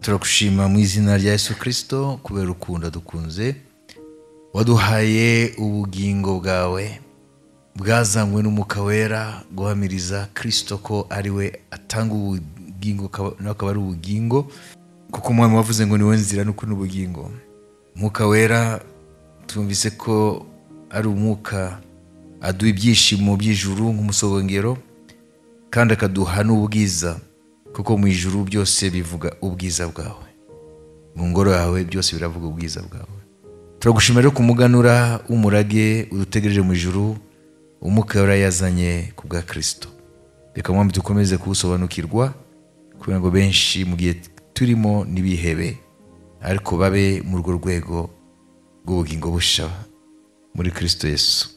Turagushima mu izina rya Yesu Kristo kubera urukundo dukunze, waduhaye ubugingo bwawe bwazanywe n'Umwuka Wera guhamiriza Kristo ko ari we atanga ubugingo, nawe akaba ari ubugingo, kuko Umwami wavuze ngo niwe nzira n'ukuri n'ubugingo. Umwuka Wera twumvise ko ari umwuka aduha ibyishimo by'ijuru nk'umusogongero, kandi akaduha n'ubwiza, kuko mu ijuru byose bivuga ubwiza bwawe, mu ngoro yawe byose biravuga ubwiza bwawe. Turagushimira rero ku muganura w'umurage udutegereje mu ijuru, Umwuka Wera yazanye ku bwa Kristo. Reka Mwami dukomeze kuwusobanukirwa, kugira ngo benshi mu gihe turimo ntibihebe, ariko babe muri urwo rwego rw'ubugingo busha muri Kristo Yesu.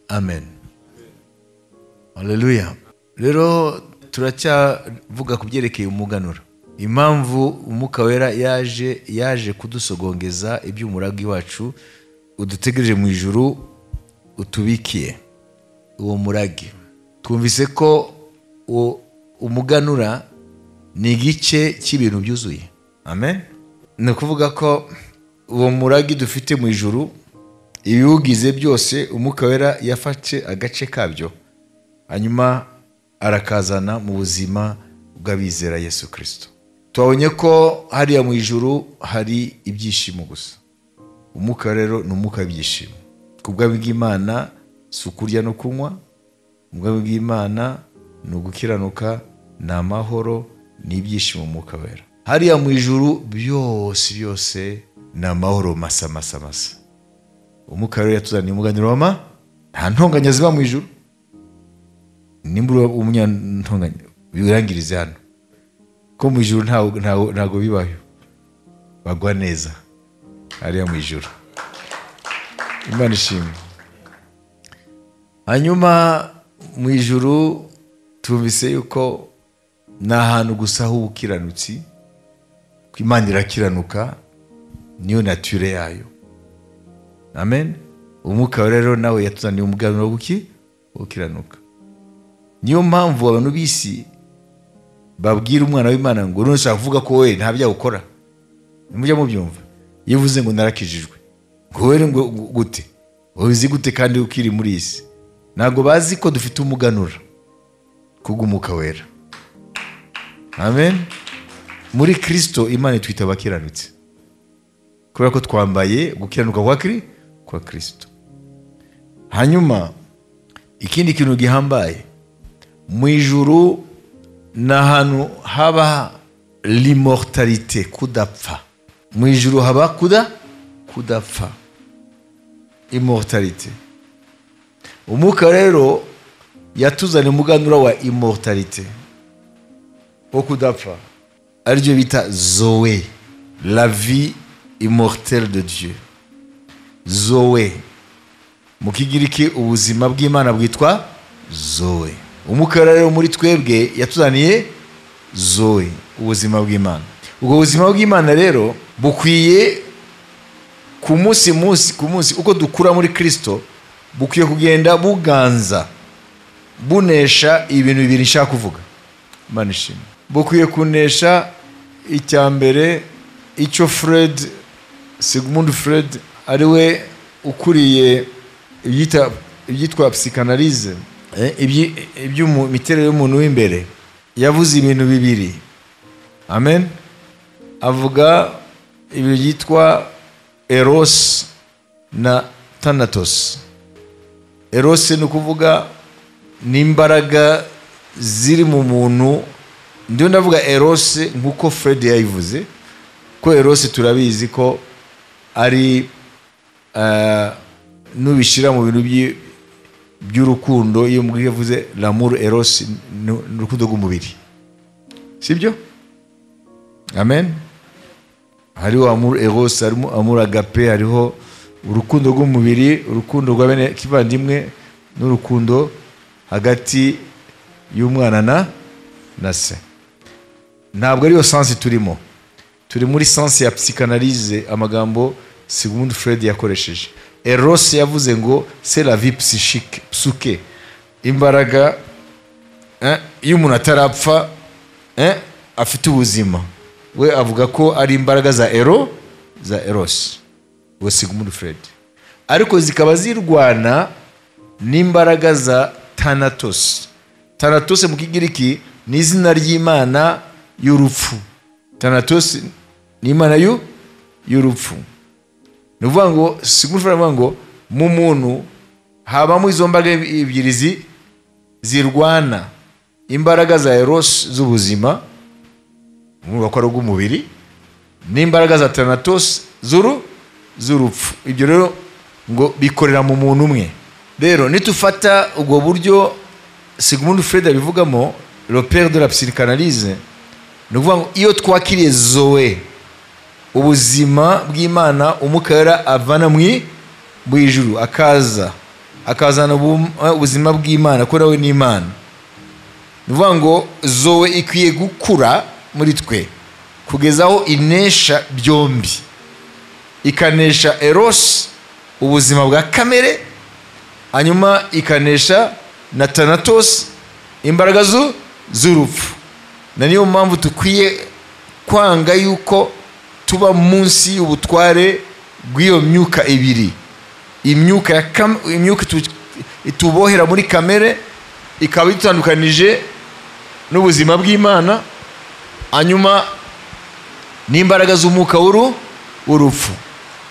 Amen. Haleluya. Rero turacyavuga ku byerekeye umuganura. Impamvu Umwuka Wera yaje kudusogongeza iby'umurage wacu udutegereje mu ijuru utubikiye uwo murage. Twumvise ko umuganura ni igice cy'ibintu byuzuye. Amen. Ni ukuvuga ko uwo murage dufite mu ijuru, ibiwugize byose Umwuka Wera yafashe agace kabyo, hanyuma arakazana mu buzima bw'abizera Yesu Kristo. Twabonye ko hariya mu ijuru hari ibyishimo gusa. Umwuka rero ni umwuka w'ibyishimo. Ku bwami bw'Imana si ukurya no kunywa, ubwami bw'Imana ni ugukiranuka, ni amahoro, ni ibyishimo mu Mwuka Wera. Hariya mu ijuru byose byose ni amahoro masa masa masa. Umwuka rero yatuzaniye umuganura w'ama, nta ntonganya ziba mu ijuru. Nimba uri umunyantonganya birangirize hano, ko mu ijuru ntago bibayo, bagwa neza hariya mu ijuru. Imana ishimwe. Hanyuma mu ijuru tumvise yuko ni ahantu gusa h'ubukiranutsi, ko Imana irakiranuka, niyo nature yayo. Amen. Umwuka rero nawe yatuzaniye umuganura w'ukiranuka. Niyo mpamvu abantu b'isi babwira umwana w'Imana ngo none ushaka kuvuga ko we nta byaha ukora. Nimujya mubyumva. Iyo uvuze ngo narakijijwe, ngo wewe ngo gute? Uzi gute kandi ukiri muri isi? Ntabwo bazi ko dufite umuganura kubw'Umwuka Wera. Amen. Muri Kristo Imana itwita abakiranutsi, kubera ko twambaye gukiranuka kwa Kristo. Hanyuma ikindi kintu gihambaye mu ijuru ni ahantu haba l'immortalité, kudapfa. Mu ijuru haba kudapfa, immortalité. Umwuka rero yatuzaniye umuganura wa immortalité, wo kudapfa, aribyo bita Zoé, la vie immortelle de Dieu. Zoé mu Kigiriki ubuzima bw'Imana bwitwa Zoé. Umwuka rero muri twebwe yatuzaniye Zoé, ubuzima bw'Imana. Ubwo buzima bw'Imana rero bukwiye ku munsi munsi ku munsi uko dukura muri Kristo, bukwiye kugenda buganza, bunesha ibintu bibiri nshaka kuvuga. Imana ishimwe. Bukwiye kunesha icya mbere, icyo Fred, Sigmund Freud, ari we ukuriye ibyitwa psychanalyse, iby'imiterere y'umuntu w'imbere, yavuze ibintu bibiri. Amen. Avuga ibintu byitwa eros na thanatos. Eros ni ukuvuga n'imbaraga ziri mu muntu. Ndiyo ndavuga eros nkuko Fred yayivuze, ko eros turabizi ko ari nubishira mu bintu by'urukundo. Iyo mbwiye yavuze l'amour eros, ni urukundo rw'umubiri, sibyo? Amen. Hariho amour eros, harimo amour agape, hariho urukundo rw'umubiri, urukundo rwa bene kivandimwe, n'urukundo hagati y'umwana na se. Ntabwo ariyo sense turimo, turi muri sense ya psychanalyse, amagambo Sigmund Freud yakoresheje. Eros yavuze ngo c'est la vie psychique, psyché, imbaraga iyo umuntu atarapfa, afite ubuzima. We avuga ko ari imbaraga za Eros, uwo Sigmund Freud, ariko zikaba zirwana n'imbaraga za Thanatos. Thanatos mu Kigiriki ni izina ry'Imana y'urupfu. Thanatos ni Imana y'urupfu. Ni ukuvuga ngo Sigmund Freud avuga ngo mu muntu habamo izo mbaraga ebyiri zirwana, imbaraga za Eros z'ubuzima mwumva ko ari ubw'umubiri, n'imbaraga za Thanatos z'urupfu. Ibyo rero ngo bikorera mu muntu umwe. Rero nitufata ubwo buryo Sigmund Freud abivugamo, le père de la psychanalyse, ni ukuvuga ngo iyo twakiriye Zoe, ubuzima bw'Imana Umwuka Wera avana mu ijuru, akaza akazana ubuzima bw'Imana, ko nawe ni Imana. Ni ukuvuga ngo Zoe ikwiye gukura muri twe kugeza aho inesha byombi, ikanesha Eros, ubuzima bwa kamere, hanyuma ikanesha na Thanatos, imbaraga z'urupfu. Na niyo mpamvu tukwiye kwanga yuko tuba munsi y'ubutware bw'iyo myuka ibiri, imyuka itubohera muri kamere ikaba itandukanije n'ubuzima bw'Imana, hanyuma n'imbaraga z'umwuka w'urupfu.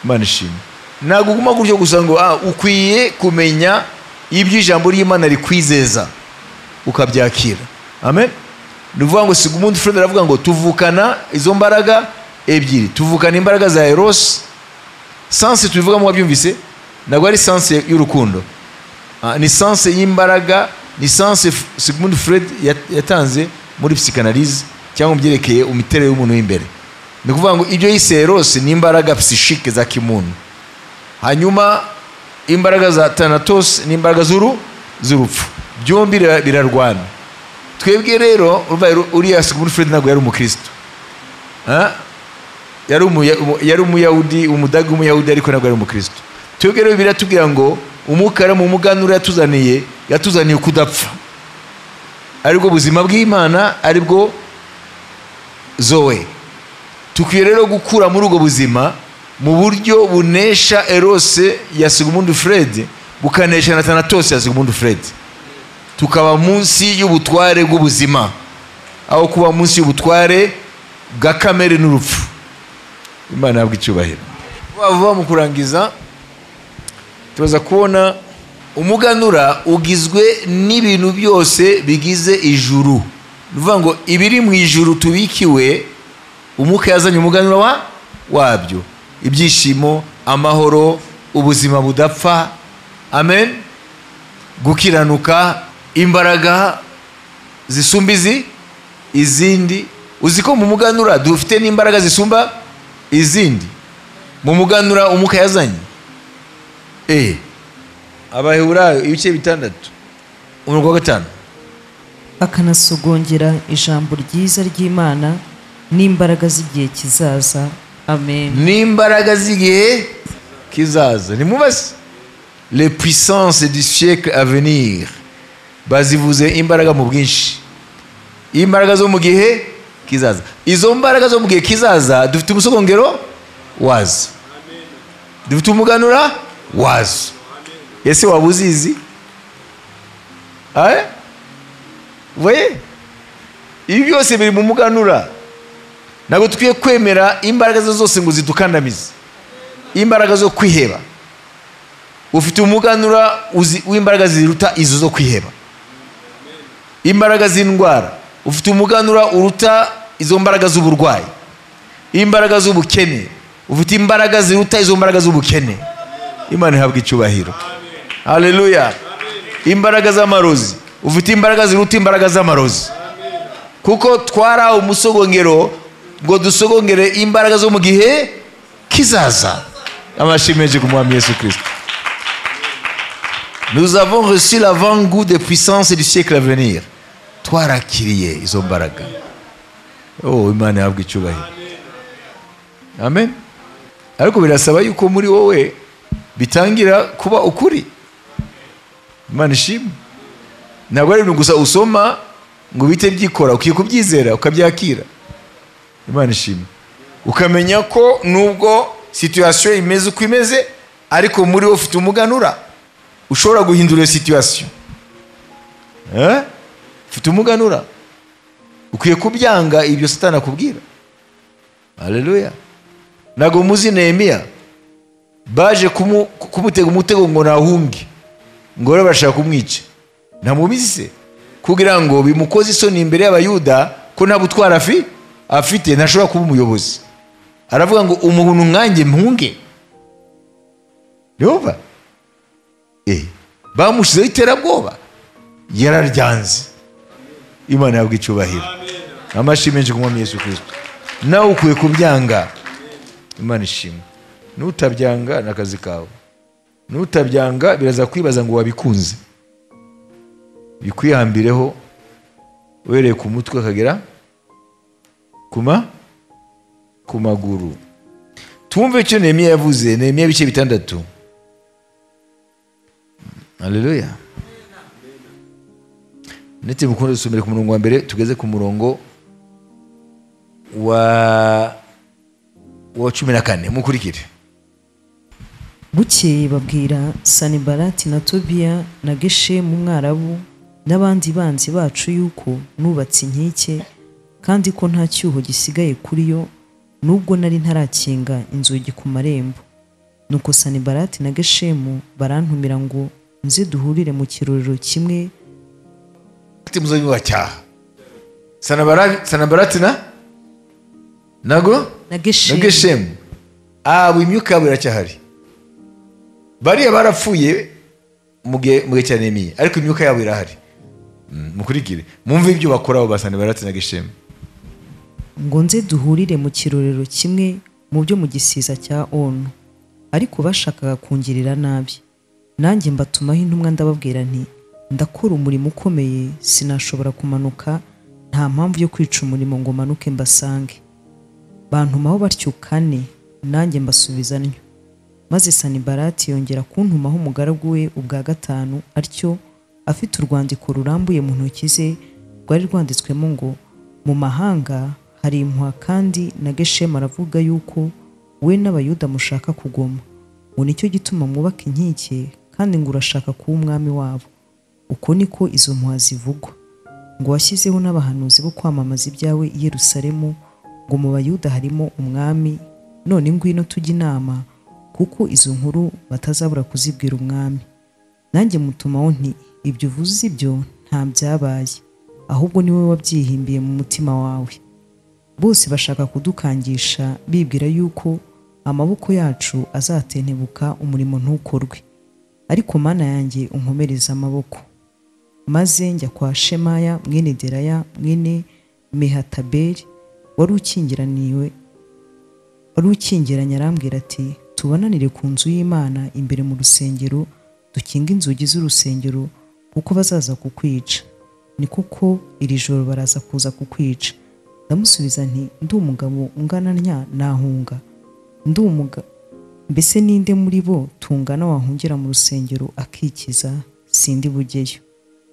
Imana ishimwe. Ntabwo uguma gutyo gusa ngo ukwiye kumenya ibyo ijambo ry'Imana rikwizeza ukabyakira. Amen. Ni ukuvuga ngo Sigmund Freud aravuga ngo tuvukana izo mbaraga ebyiri, tuvukana imbaraga za Eros. Sense tubivugamo wabyumvise, ntabwo ari sense y'urukundo, ni sense y'imbaraga, ni sense Sigmund Freud yatanze muri psychanalyse cyangwa mu byerekeye imiterere y'umuntu w'imbere. Ni ukuvuga ngo ibyo yise Eros ni imbaraga psychique za kimuntu, hanyuma imbaraga za Thanatos ni imbaraga z'urupfu. Byombi birarwana. Twebwe rero uriya Sigmund Freud ntabwo yari umukristo, yari umuyahudi, umudage w'umuyahudi, ariko ntabwo yari umukristo. Twebwe rero biratubwira ngo Umwuka Wera mu muganura yatuzaniye kudapfa, aribwo buzima bw'Imana, aribwo Zoe. Tukwiye rero gukura muri ubwo buzima mu buryo bunesha Eros ya Sigmund Freud, bukanesha na Thanatos ya Sigmund Freud, tukaba munsi y'ubutware bw'ubuzima aho kuba munsi y'ubutware bwa kamere n'urupfu. Imana yabwe icyubahiro. Vuba mu kurangiza tubaza kubona umuganura ugizwe n'ibintu byose bigize ijuru. Nuvuga ngo ibiri mu ijuru tubikiwe, Umwuka yazanye umuganura wabyo, ibyishimo, amahoro, ubuzima budapfa, amen, gukiranuka, imbaraga zisumba izindi. Uzi ko mu muganura dufite n'imbaraga zisumba izindi? Mu muganura Umwuka yazanye. Abaheburayo ibice 6 umurongo wa 5. Bakanasogongera ijambo ryiza ry'Imana n'imbaraga z'igihe kizaza. Amen. N'imbaraga z'igihe kizaza. Nimubase les puissances du siècle à venir, bazivuze imbaraga mu bwinshi, imbaraga zo mu gihe kizaza. Izo mbaraga zo mu gihe kizaza dufite umusogongero wazo, dufite umuganura wazo. Ese wabuzizi? Voyez, ibi byose biri mu muganura. Ntabwo tukwiye kwemera imbaraga zose ngo zidukandamize, imbaraga zo kwiheba. Ufite umuganura w'imbaraga ziruta izo zo kwiheba, imbaraga z'indwara. Ufite umuganura uruta izo mbaraga z'uburwayi, imbaraga z'ubukene. Ufite imbaraga ziruta izo mbaraga z'ubukene. Imana ihabwe icyubahiro. Haleluya. Imbaraga z'amarozi, ufite imbaraga ziruta imbaraga z'amarozi, kuko twara umusogongero ngo dusogongere imbaraga zo mu gihe kizaza. Amashimwe ku Mwami Yesu Kristo. Nous avons reçu l'avant-goût des puissances du siècle à venir. Twarakiriye izo mbaraga. Oh, Imana ihabwe icyubahiro. Amen. Ariko birasaba yuko muri wowe bitangira kuba ukuri. Imana ishimwe. Ntabwo ari ibintu gusa usoma ngo bite byikora, ukwiye kubyizera ukabyakira. Imana ishimwe. Ukamenya ko nubwo situation imeze uko imeze, ariko muri wowe ufite umuganura ushobora guhindura iyo situation. Ufite umuganura, ukwiye kubyanga ibyo Satani akubwira. Haleluya. Ntabwo muzi Nehemiya baje kumutega umutego ngo nahunge, ngo rero bashaka kumwica. Ntamubizi se? Kugira ngo bimukoze isoni imbere y'Abayuda ko nta butwara afite, ntashobora kuba umuyobozi. Aravuga ngo umuntu nkanjye mpunge. Yumva? Bamushizeho iterabwoba, yararyanze. Imana yabwo icyubahiro. Amashyi menshi ku Mwami Yesu Kristo. Nawe ukwiye kubyanga. Imana ishimwe. Nutabyanga nakazi kawe. Nutabyanga biraza kwibaza ngo wabikunze. Bikwihambireho uhereye ku mutwe akagera ku maguru. Tumve icyo Nehemiya yavuze. Nehemiya ibice 6. Haleluya. Ndetse mukunde dusomere ku murongo wa mbere tugeze ku murongo wa 14. Mukurikire. Bukeye babwira Sanibalati na Tobiya na Geshemu Umwarabu n'abandi banzi bacu yuko nubatse inkike kandi ko nta cyuho gisigaye kuri yo, nubwo nari ntarakinga inzugi ku marembo. Nuko Sanibalati na Geshemu barantumira ngo nze duhurire mu kirorero kimwe. Muzanyubacyaha. Sanabarati na nago na Geshemu. Abo imyuka yabo iracyahari. Bariya barapfuye mu gihe cya Nehemiya, ariko imyuka yabo irahari. Mukurikire mumve ibyo bakora abo ba Sanibalati na Geshemu. Ngo nze duhurire mu kirorero kimwe mu byo mu gisiza cya Ono, ariko bashakaga kungirira nabi. Nanjye mbatumaho intumwa ndababwira nti ndakora umurimo ukomeye, sinashobora kumanuka, nta mpamvu yo kwica umurimo ngo manuke mbasange. Bantumaho batyo kane, nanjye mbasubiza ntyo. Maze Sanibalati yongera kuntumaho umugaragu we ubwa gatanu atyo, afite urwandiko rurambuye mu ntoki ze rwari rwanditswemo ngo mu mahanga hari impuha, kandi na Geshemu aravuga yuko we n'Abayuda mushaka kugoma, ngo nicyo gituma mwubaka inkike, kandi ngo urashaka kuba umwami wabo. Uko niko izo mpuha zivugwa. Ngo washyizeho n'abahanuzi bo kwamamaza ibyawe i Yerusalemu, ngo mu Bayuda harimo umwami, none ngwino tujye inama, kuko izo nkuru batazabura kuzibwira umwami. Nanjye mutumaho nti ibyo uvuze ibyo nta byabaye, ahubwo ni wowe wabyihimbiye mu mutima wawe. Bose bashaka kudukangisha bibwira yuko amaboko yacu azatentebuka umurimo ntukorwe. Ariko Mana yanjye unkomereza amaboko. Maze njya kwa Shemaya mwene Deraya mwene Mehatabeli wari ukingiranye, arambwira ati tubonanire ku nzu y'Imana imbere mu rusengero, dukinge inzugi z'urusengero kuko bazaza kukwica. Ni kuko iri joro baraza kuza kukwica. Ndamusubiza nti ndi umugabo ungana ntya nahunga? Mbese ninde muri bo tungana wahungira mu rusengero akikiza? Sindi bugeyo.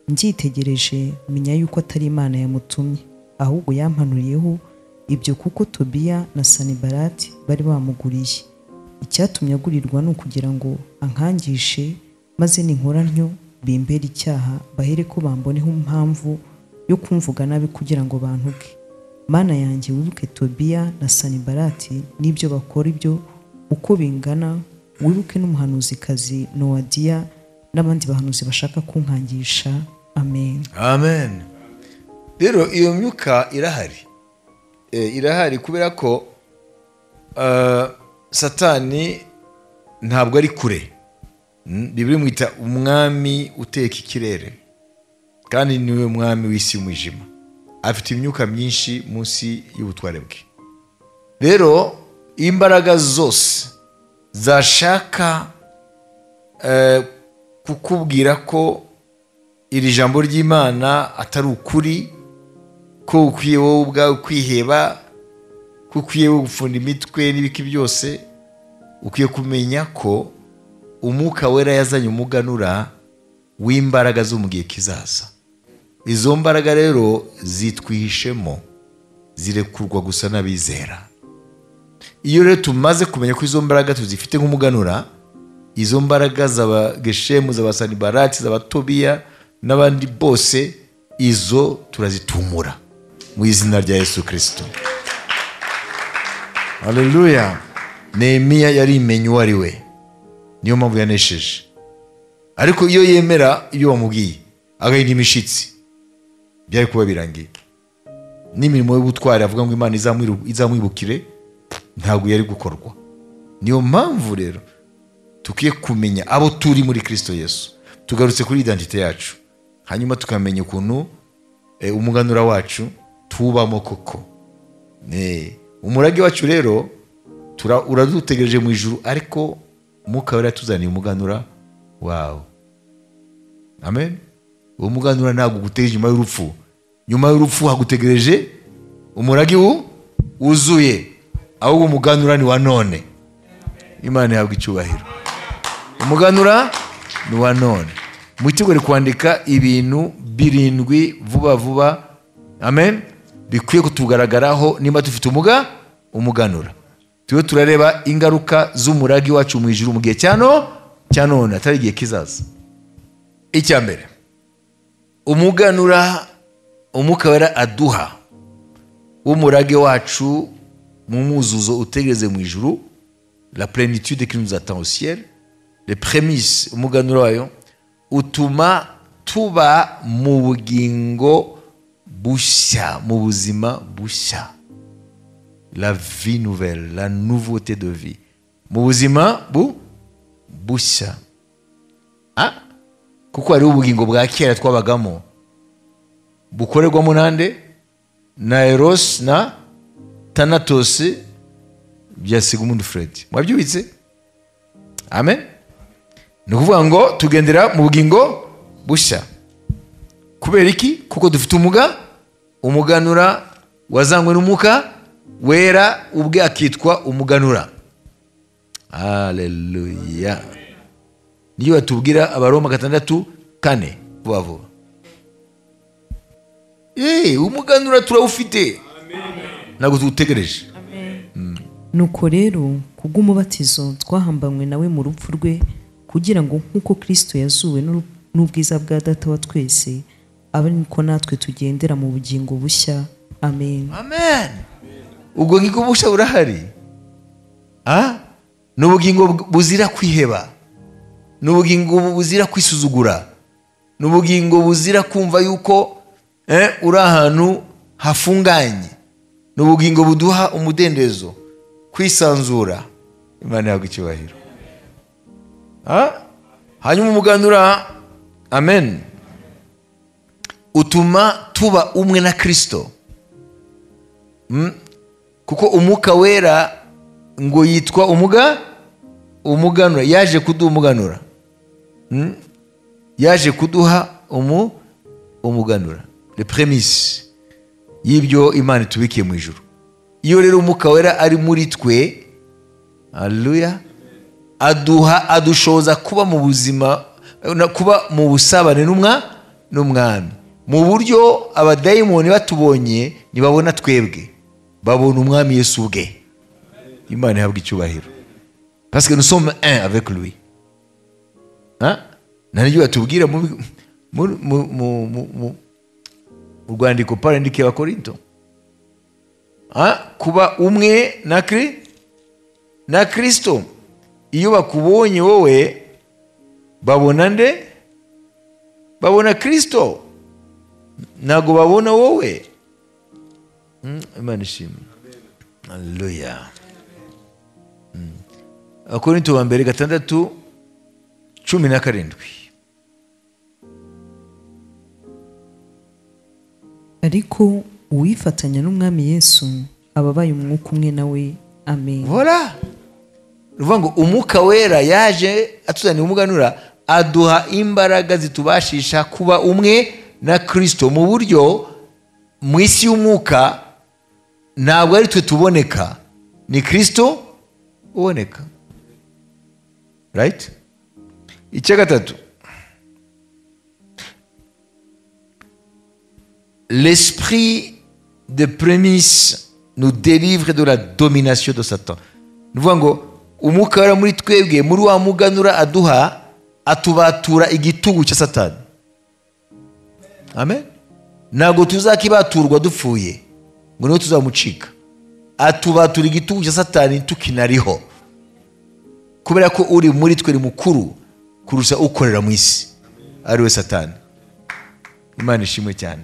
Mbyitegereje menya yuko atari Imana yamutumye, ahubwo yampanuriyeho ibyo kuko Tobiya na Sanibalati bari bamuguriye. Icyatumye agurirwa ni ukugira ngo ankangishe, maze ninkora ntyo bimbere icyaha, bahere ko bamboneho impamvu yo kumvuga nabi kugira ngo bantuke. Mana yanjye wibuke Tobiya na Sanibalati n'ibyo bakora ibyo uko bingana, wibuke n'umuhanuzikazi Nowadiya n'abandi bahanuzi bashaka kunkangisha. Amen. Amen. Rero iyo myuka irahari. Irahari kubera ko Satani ntabwo ari kure. Bibiliya imwita umwami uteka ikirere, kandi niwe mwami w'isi y'umwijima. Afite imyuka myinshi munsi y'ubutware bwe. Rero imbaraga zose zashaka kukubwira ko iri jambo ry'Imana atari ukuri, ko ukwiye wowe ubwawe kwiheba, ko ukwiye gupfunda imitwe n'ibiki byose, ukwiye kumenya ko Umwuka Wera yazanye umuganura w'imbaraga zo mu gihe kizaza. Izo mbaraga rero zitwihishemo. Zirekurwa gusa n'abizera. Iyo rero tumaze kumenya ko izo mbaraga tuzifite nk'umuganura, izo mbaraga z'aba Geshemu, z'aba Sanibarati, z'aba Tobiya n'abandi bose, izo turazitumura mu izina rya Yesu Kristo. Haleluya. Nehemiya yarimenye uwo ari we, niyo mpamvu yanesheje. Ariko iyo yemera ibyo bamubwiye agahinda imishitsi, byari kuba birangiye. N'imirimo y'ubutwari avuga ngo Imana izamwibukire, ntabwo yari gukorwa. Niyo mpamvu rero tukwiye kumenya abo turi muri Kristo Yesu. Tugarutse kuri identite yacu, hanyuma tukamenya ukuntu umuganura wacu tubamo koko. Umurage wacu rero uradutegereje mu ijuru, ariko Umwuka Wera yatuzaniye umuganura wawe. Amen. Uwo muganura ntabwo ugutegereje nyuma y'urupfu. Nyuma y'urupfu hagutegereje umurage wuzuye. Ahubwo umuganura ni wa none. Imana ihabwe icyubahiro. Umuganura ni wa none. Mwitegure kwandika ibintu 7 vuba vuba. Amen. Bikwiye kutugaragaraho niba dufite umuganura. Tuyo turareba ingaruka z'umurage wacu mu ijuru mu gihe cya none, atari igihe kizaza. Icya mbere, umuganura Umwuka Wera aduha w'umurage wacu mu mwuzuzo utegereze mu ijuru, la plénitude qui nous attend au ciel, les prémices, umuganura wayo utuma tuba mu bugingo bushya, mu buzima bushya, la vie nouvelle, la nouveauté de vie, mu buzima bushya. Kuko hari ubugingo bwa kera twabagamo bukorerwamo nande? Na Eros na Thanatos bya Sigmund Freud. Mwabyubitse? Amen. Ni ukuvuga ngo tugendera mu bugingo bushya. Kubera iki? Kuko dufite umuganura wazangwe n'Umwuka Wera, ubwe akitwa umuganura. Haleluya. Niyo batubwira Abaroma 6:4 vuba vuba. Umuganura turawufite. Ntabwo tuwutegereje. Nuko rero kubw'umubatizo twahambanywe nawe mu rupfu rwe, kugira ngo nk'uko Kristo yazuwe n'ubwiza bwa Data wa twese, abe niko natwe tugendera mu bugingo bushya. Amen. Amen. Ubwo bugingo bushya burahari. Ni ubugingo buzira kwiheba, ni ubugingo buzira kwisuzugura, ni ubugingo buzira kumva yuko uri ahantu hafunganye, ni ubugingo buduha umudendezo, kwisanzura. Imana ihabwe icyubahiro. Hanyuma umuganura, amen, utuma tuba umwe na Kristo. Kuko Umwuka Wera ngo yitwa umuganura, yaje kuduha umuganura. Yaje kuduha umuganura, les prémices y'ibyo Imana itubikiye mu ijuru. Iyo rero Umwuka Wera ari muri twe, haleluya, aduha, adushoza kuba mu buzima, kuba mu busabane n'umwami, mu buryo abadayimoni batubonye ntibabona twebwe, babona umwami Yesu ubwe. Imana ihabwe icyubahiro. Parce que nous sommes un avec lui. Nari batubwira mu rwandiko Paulo yandikiye Abakorinto, kuba umwe na Kristo. Iyo bakubonye wowe babona nde? Babona Kristo, ntabwo babona wowe. Imana ishimwe. Haleluya. Abakorinto ba mbere 6:17. Ariko uwifatanya n'umwami Yesu ababaye umwuka umwe nawe. Amen. Voilà. Ruvuga ngo Umwuka Wera yaje atuzaniye umuganura, aduha imbaraga zitubashisha kuba umwe na Kristo, mu buryo mu isi y'umwuka ntabwo ari twe tuboneka, ni Kristo uboneka. Right? Icya gatatu, l'esprit de prémices nous délivre de la domination de Satan. Ni ukuvuga ngo umwuka wera muri twebwe, muri wa muganura aduha, atubatura igitugu cya Satani. Amen. Ntabwo tuzakibaturwa dupfuye ngo niho tuzamucika. Atubatura igitugu cya Satani tukinariho, kubera ko uri muri twe ni mukuru kurusha ukorera mu isi, ari we Satani. Imana ishimwe cyane.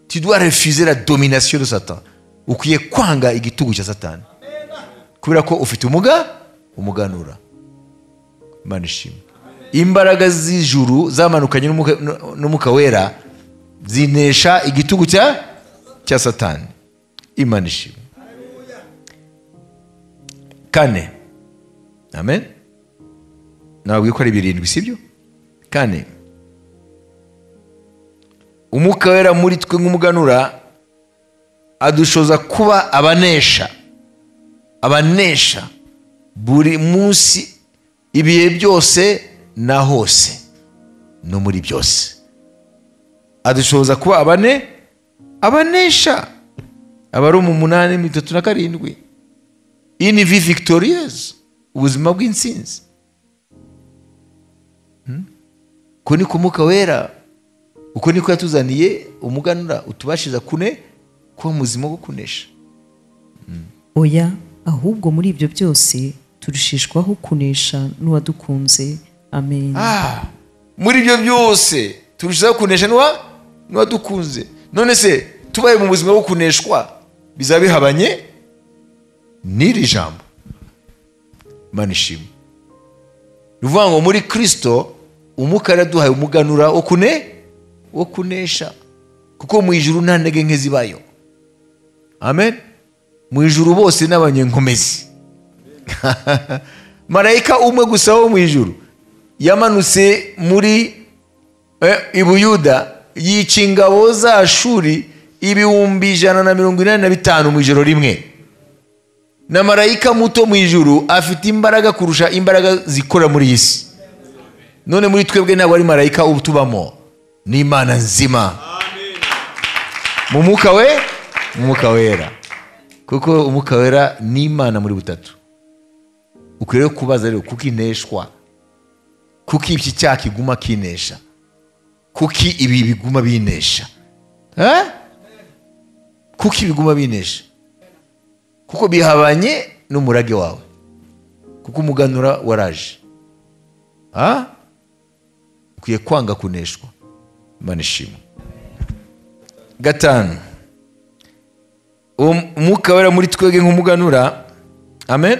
Tu dois refuser la domination de Satan. Ukwiye kwanga igitugu cya Satani, kubera ko ufite umuganura. Imana ishimwe. Imbaraga z'ijuru zamanukanye n'umwuka wera zinesha igitugu cya Satani. Imana ishimwe. 4. Amen. Nabwiye ko ari 7, sibyo? 4. Umwuka wera muri twe nk'umuganura adushoza kuba abanesha, abanesha buri munsi, ibihe byose na hose no muri byose. Adushoza kuba abanesha. Abaroma 8:37. Une vie victorieuse, ubuzima bw'intsinzi. Ko ni umwuka wera, uko niko yatuzaniye umuganura utubashiza kune kuba muzima wo kunesha. Oya, ahubwo muri ibyo byose turushishwaho kunesha n'uwadukunze. Amen. Muri ibyo byose turushaho kunesha n'uwadukunze. None se tubaye mu buzima bwo kuneshwa bizaba bihabanye n'iri jambo? Imana ishimwe. Ni ukuvuga ngo muri Kristo umwuka yaraduhaye umuganura wo kunesha, kuko mu ijuru nta ntege nke zibayo. Amen. Mu ijuru bose n'abanyenkomezi. Marayika umwe gusa wo mu ijuru yamanutse muri Ibuyuda yica ingabo za Ashuri 185,000 mu ijoro rimwe. Na marayika muto mu ijuru afite imbaraga kurusha imbaraga zikora muri iyi si. None muri twebwe ntabwo ari marayika utubamo, ni Imana nzima. Mu mwuka we, mu mwuka wera. Kuko umwuka wera ni Imana muri butatu. Ukwiriye kubaza rero, kuki ineshwa? Kuki iki cyaha kiguma kinesha? Kuki ibi biguma binesha? Kuki biguma binesha? Kuko bihabanye n'umurage wawe. Kuko umuganura waraje. Ukwiye kwanga kuneshwa. Imana ishimwe. 5. Umwuka wera muri twebwe nk'umuganura, amen,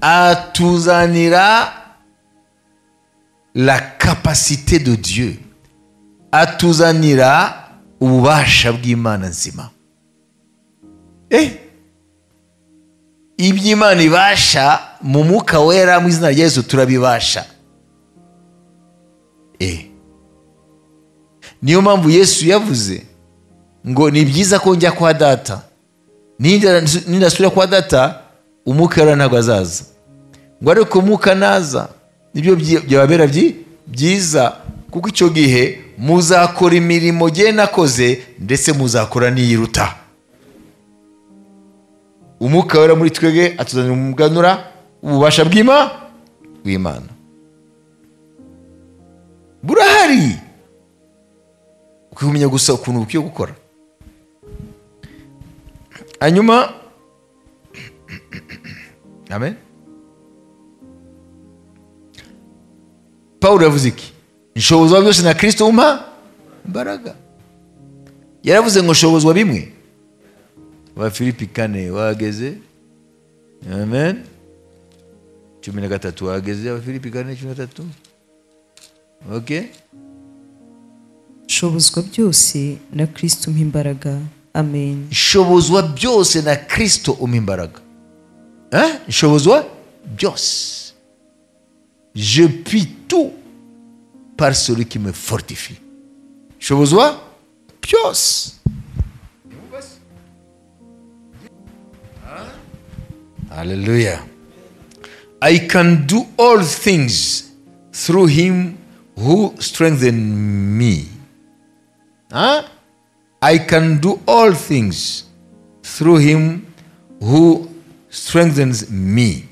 atuzanira la capacité de Dieu, atuzanira ububasha bw'Imana nzima. Iby'Imana ibasha mu mwuka wera mu izina rya Yesu turabibasha. Niyo mpamvu Yesu yavuze ngo ni byiza ko njya kwa data, nindasubira kwa data umwuka wera ntabwo azaza. Ngo ariko umwuka naza nibyo byababera byiza, kuko icyo gihe muzakora imirimo jye nakoze, ndetse muzakora n'iyiruta. Umwuka wera muri twebwe atuzanira umuganura ububasha bw'Imana burahari. Ukumenya gusa ukuntu ukwiye gukora. Hanyuma, amen. Paulo yavuze iki? Nshobozwa byose na Kristo umpa imbaraga. Yaravuze ngo nshobozwa bimwe. Wa Filipi 4 wageze. Amen. 13 wageze. Wa Filipi 4:13. Okay. Nshobozwa byose na Kristo umpa imbaraga. Amen. Nshobozwa byose na Kristo umpa imbaraga. Nshobozwa byose. Je puis tout par celui qui me fortifie. Nshobozwa byose. Hallelujah. I can do all things through him who strengthened me. I can do all things through him who strengthens me.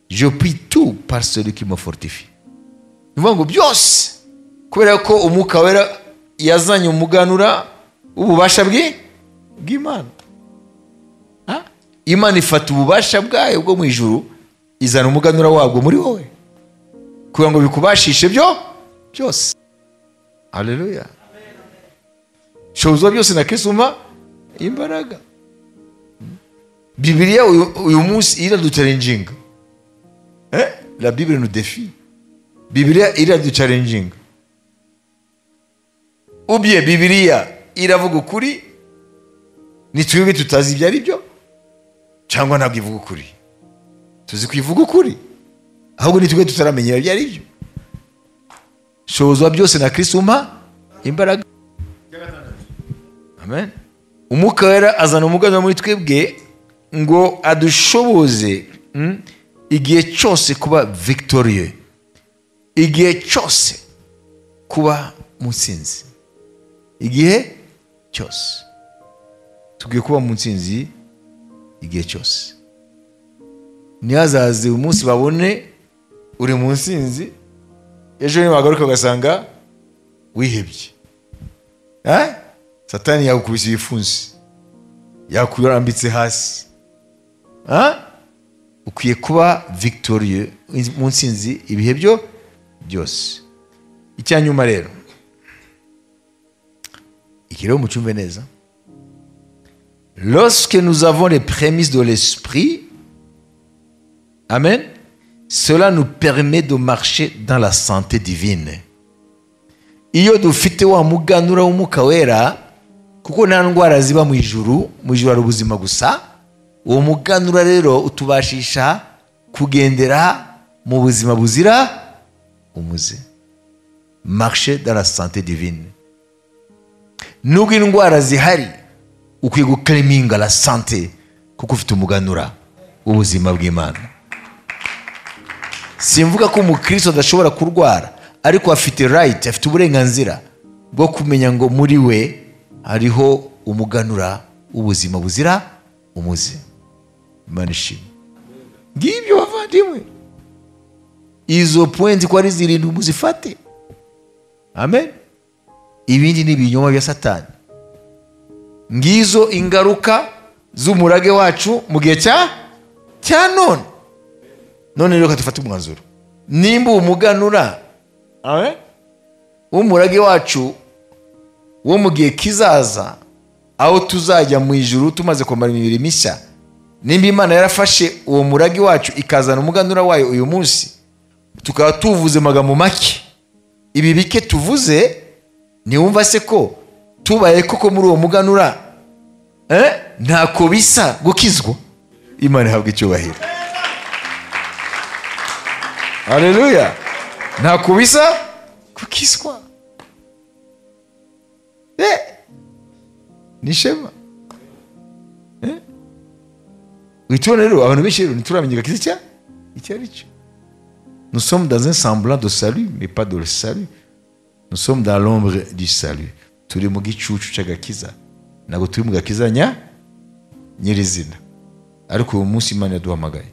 Je puis tout par celui qui me fortifie. Ni ukuvuga ngo byose kubera ko Umwuka Wera yazanye umuganura w'ububasha bw'Imana. Imana ifata ububasha bwayo bwo mu ijuru izana umuganura wabwo muri wowe kugira ngo bikubashishe byo byose. Haleluya. Shobozwa byose na Kristo umpa imbaraga. Bibiliya uyu munsi iraduchallenginga. La Bible nous défie. Bibiliya iraduchallenginga. Ou bien Bibiliya iravuga ukuri, ni twebwe tutazi ibyo ari byo, cyangwa ntabwo ivuga ukuri. Tuzi ko ivuga ukuri, ahubwo ni twebwe tutaramenya ibyo ari byo. Shobozwa byose na Kristo umpa imbaraga. Amen. Umwuka Wera azana umuganura muri twebwe ngo adushoboze igihe cyose kuba victorieux, igihe cyose kuba mutsinzi, igihe cyose tugiye kuba mutsinzi igihe cyose. Ntihazaze umunsi babone uri mu nsinzi, ejo nibagaruka ugasanga wihebye. Satani yagukubise ibifunsi, yakurambitse hasi. Ukwiye kuba victorieux mu nsinzi ibihe byo byose. Icya nyuma rero, iki rero mucyumve neza. Lorsque nous avons les prémices de l'esprit, amen, cela nous permet de marcher dans la santé divine. Iyo dufite wa muganura w'Umwuka Wera, kuko nta ndwara ziba mu ijuru, mu ijuru hari ubuzima gusa. Uwo muganura rero utubashisha kugendera mu buzima buzira umuze. Marcher dans la santé divine. Nubwo indwara zihari, ukwiye guclaiminga la santé kuko ufite umuganura w'ubuzima bw'Imana. Simvuga ko umukristo adashobora kurwara, ariko afite right, afite uburenganzira bwo kumenya ngo muri we hariho umuganura w'ubuzima buzira umuze. Imana ishimwe. Ngibyo bavandimwe, izo points ko ari zirindwi muzifate. Amen. Ibindi ni ibinyoma bya Satani. Ngizo ingaruka z'umurage wacu mu gihe cya none. None rero dufate umwanzuro. Nimba umuganura, amen, w'umurage wacu wo mu gihe kizaza, aho tuzajya mu ijuru tumaze kwambara imibiri mishya, nimba Imana yarafashe uwo murage wacu ikazana umuganura wayo uyu munsi, tukaba tuvuze amagambo make, ibi bike tuvuze, ntiwumva se ko tubaye koko muri uwo muganura, ntako bisa gukizwa. Imana ihabwe icyubahiro. Haleluya. Ntako bisa gukizwa. Ni ishema. Witubona rero abantu benshi rero ntituramenya agakiza icyo ari cyo. Nous sommes dans un semblant de salut, mais pas de salut. Nous sommes dans l'ombre du salut. Turi mu gicucu cy'agakiza, ntabwo turi mu gakiza nyirizina. Ariko uyu munsi Imana yaduhamagaye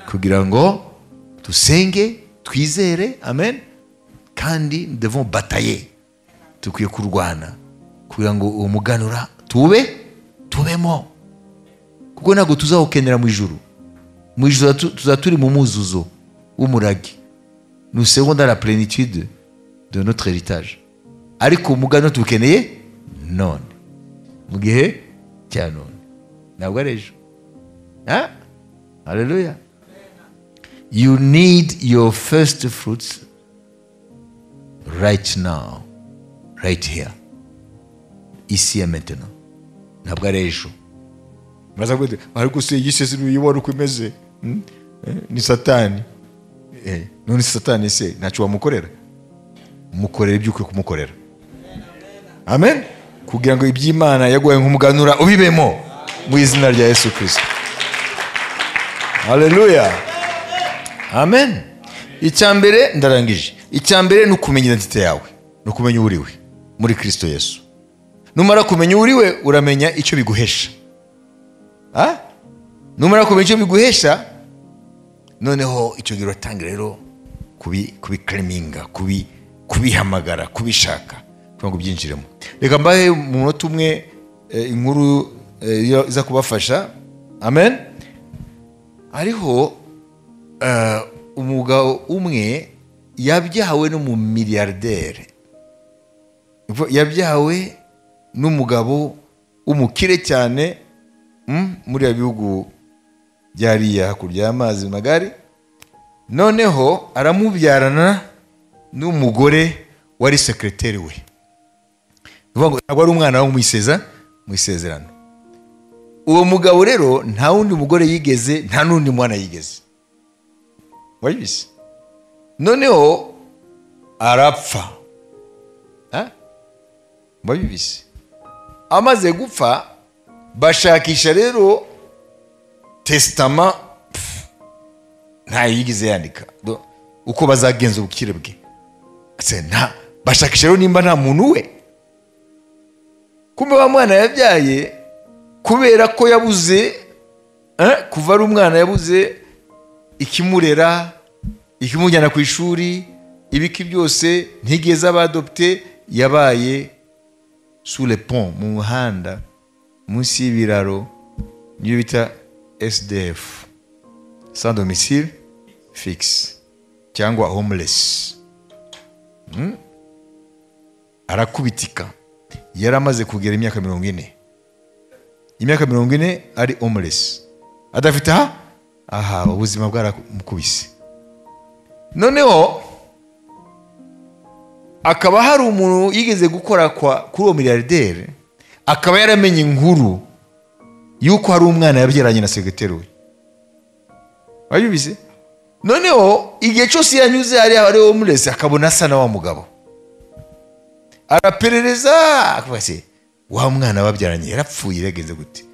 kugira ngo dusenge, twizere, amen, kandi nous devons batailler. Tukwiye kurwana kugira ngo uwo muganura tubemo, kuko ntabwo tuzawukenera mu ijuru. Mu ijuru tuzaba turi mu muzuzo w'umurage. Nous serons dans la plénitude de notre héritage. Ariko umuganura tuwukeneye none, mu gihe cya none, ntabwo ari ejo. Haleluya. You need your first fruits right now, right here, ici et maintenant. Ntabwo ari ejo. Muraza kuvuga ariko se iyi se uyibona uko imeze, ni Satani. None Satani se ntacyo wamukorera? Mukorera ibyo ukwiye kumukorera. Amen. Kugira ngo iby'Imana yaguhaye nk'umuganura ubibemo mu izina rya Yesu Kristo. Haleluya. Amen. Icya mbere ndarangije. Icya mbere ni ukumenya identité yawe, ni ukumenya uri we muri Kristo Yesu. Numara kumenya uwo uriwe uramenya icyo biguhesha. Numara kumenya icyo biguhesha, noneho icyo gihe uratangira rero kubikariminga, kubihamagara, kubishaka kugira ngo ubyinjiremo. Reka mbahe mu munota umwe inkuru iza kubafasha. Amen. Hariho umugabo umwe yabyawe n'umumiliyardere, yabyawe n'umugabo w'umukire cyane muri ya bihugu byariya hakurya y'amazi magari. Noneho aramubyarana n'umugore wari sekreteri we. Ntabwo ari umwana wo mu isezerano. Uwo mugabo rero nta wundi mugore yigeze, nta n'undi mwana yigeze. Wabibise? Noneho arapfa. Wabibise? Amaze gupfa bashakisha rero testament, ntayo yigeze yandika uko bazagenza ubukire bwe. Bashakisha rero nimba nta muntu we. Kumbe wa mwana yabyaye, kubera ko yabuze kuva ari umwana yabuze ikimurera, ikimujyana ku ishuri, ibiki byose, ntigeze abadopte, yabaye sous le pont, mu muhanda, munsi y'ibiraro, niyo bita SDF, sans domicile fixe, cyangwa homeless. Arakubitika. Yaramaze kugera imyaka 40. Imyaka 40 ari homeless. Adafite aha ubuzima bwaramukubise. Noneho akaba hari umuntu yigeze gukora kuri uwo milliardaire, akaba yaramenye inkuru yuko hari umwana yabyaranye na sekreteri we. Wabibise? Noneho igihe cyose yanyuze hari ari homeless akabona asa na wa mugabo. Araperereza akavuga se wa mwana babyaranye yarapfuye yagenze gute?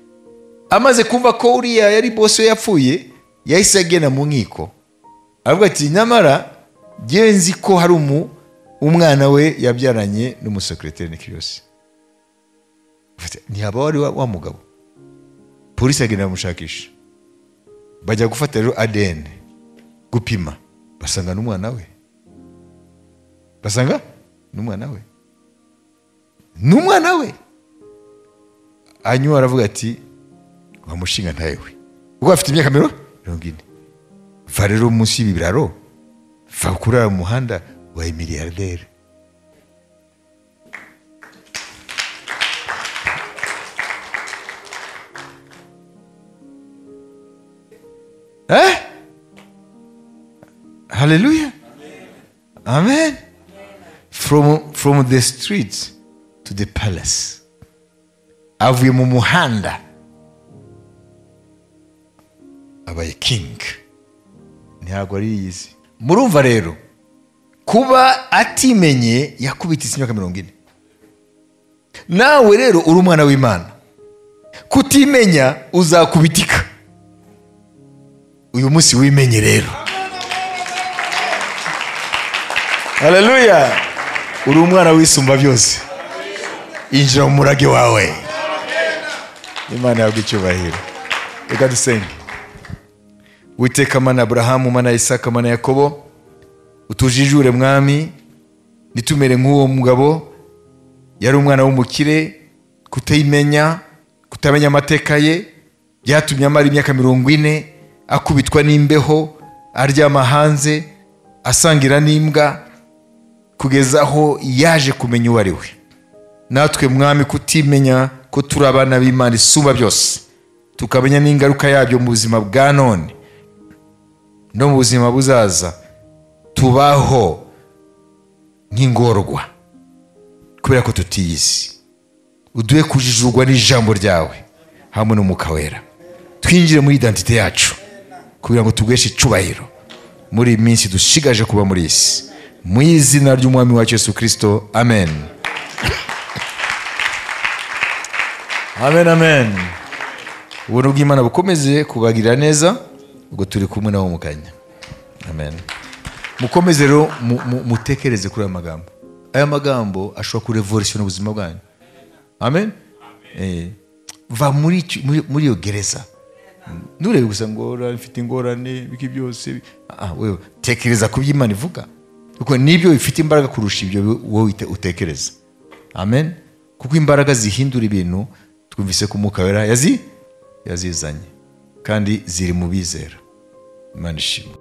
Amaze kumva ko uriya yari boss we yapfuye, yahise agena mu nkiko. Aravuga ati nyamara nzi ko hari umwana we yabyaranye n'umusekreteri n'ikiyose. Ntiyaba wari wa mugabo. Polisi agenda bamushakisha. Bajya gufata rero ADN gupima, basanga n'umwana we. Basanga n'umwana we. N'umwana we. Hanyuma aravuga ati wamushinga ntawe. Ubwo afite imyaka 40. Va rero munsi y'ibiraro, va kurara mu muhanda wa milliardaire. Hallelujah. Amen. From the streets to the palace. Avuye mu muhanda abaye king. Ntabwo ari yizi. Murumva rero kuba atimenye yakubitse imyaka 40. Nawe rero uri umwana w'Imana. Kutimenya uzakubitika. Uyu munsi wimenye rero. Hallelujah. Uri umwana w'isumba byose. Injira mu murage wawe. Imana yawe icyubahiro. Reka dusenge. Uwiteka Mana Abrahamu, Mana Isaka, Mana Yakobo, utujijure mwami, nitumere nk'uwo mugabo yari umwana w'umukire. Kutayimenya, kutamenya amateka ye byatumye amara imyaka 40 akubitwa n'imbeho, aryama hanze, asangira n'imbwa, kugeza aho yaje kumenya uwo ari we. Natwe mwami kutimenya ko turi abana b'Imana isumba byose, tukamenya n'ingaruka yabyo mu buzima bwa none no mu buzima buzaza, tubaho nk'ingorwa kubera ko tutiyizi. Uduhe kujijurwa n'ijambo ryawe hamwe n'Umwuka Wera, twinjire muri identite yacu kugira ngo tugweshe icubahiro muri iyi minsi dushigaje kuba muri isi. Mu izina ry'Umwami wacu Yesu Kristo, amen. Amen, amen. Ubuntu bw'Imana bukomeze kubagirira neza, ubwo turi kumwe nabo mu kanya. Amen. Mukomeze rero mutekereze kuri aya magambo. Aya magambo ashobora kurevolutiona ubuzima bwanyu. Amen. Va muri iyo gereza, nturebe gusa ngo mfite ingorane biki byose. Wewe tekereza ku byo Imana ivuga, kuko nibyo bifite imbaraga kurusha ibyo wowe utekereza. Amen. Kuko imbaraga zihindura ibintu twumvise ko Umwuka Wera yazizanye, kandi ziri mu bizera. Imana ishimwe.